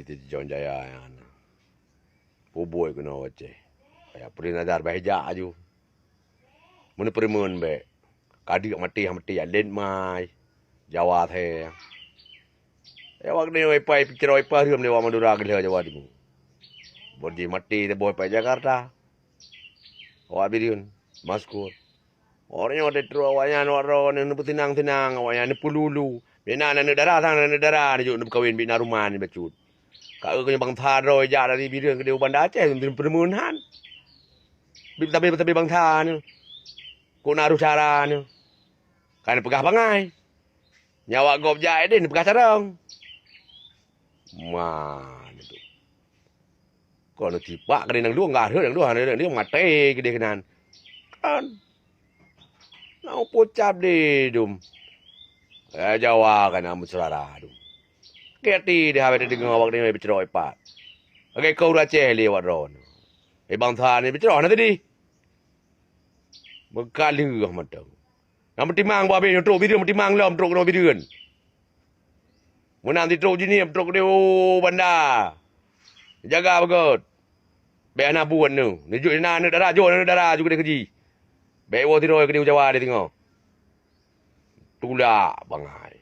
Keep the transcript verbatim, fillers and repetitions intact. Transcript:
Di Jon Jaya nyan. Peubuet keunoe u Aceh. Kaya peurintah Nazar bah ijak aju. Meuneu peureumeun bèk. Kadeuek maté, maté alet mai. Jawa thèe. Awak nyoe ipai peucroe ipai rhom di Madura geuh Jawa Timu. Bon jih maté teuboh ipai Jakarta. Awak Bireuen, Maskot. Awak nyoe teutroh awaknyan awak droe nyoe neupeuseunang-seunang, awaknyan neupeululu. Bina aneuk dara sang aneuk dara neujok neupeukawen bina rumoh nibak cut. Ka eu keuh bansa droe jak dari Bireuen keudeh u Banda Aceh, peureumeun han. Bit tabe-tabe bansa nyoe. Kok na roh cara nyoe. Kan peugah bangai. Nyawa gob jak deh neupeugah carông. Man itu. Kon tipak keuneuk nang dueng, enggak hareuet nang dueng, hareuet nang dueng maté keudeh keunan. Kan. Nang pucap di dum. Eh, Jawa kan amun sulara dum. Keti deh habéh teudeungoe awak nyoe beucroe ipat. Lagèe keu ureueng Aceh lé awak droe. Eh, bansa ni beucroe na tadi. Meukaleuh mantong. Nyang meutimang bah abéh nyoe trok Bireuen, meutimang lom trok keunoe Bireuen. Meunan sitrok jinih trok keudeh u Banda. Jaga beugöt. Bèk hana buet nyoe. Neujok na aneuk dara, jok aneuk dara ju keudeh keu jih. Bèk woe sidroe keudeh u Jawa di teungoh. Tulak bangai.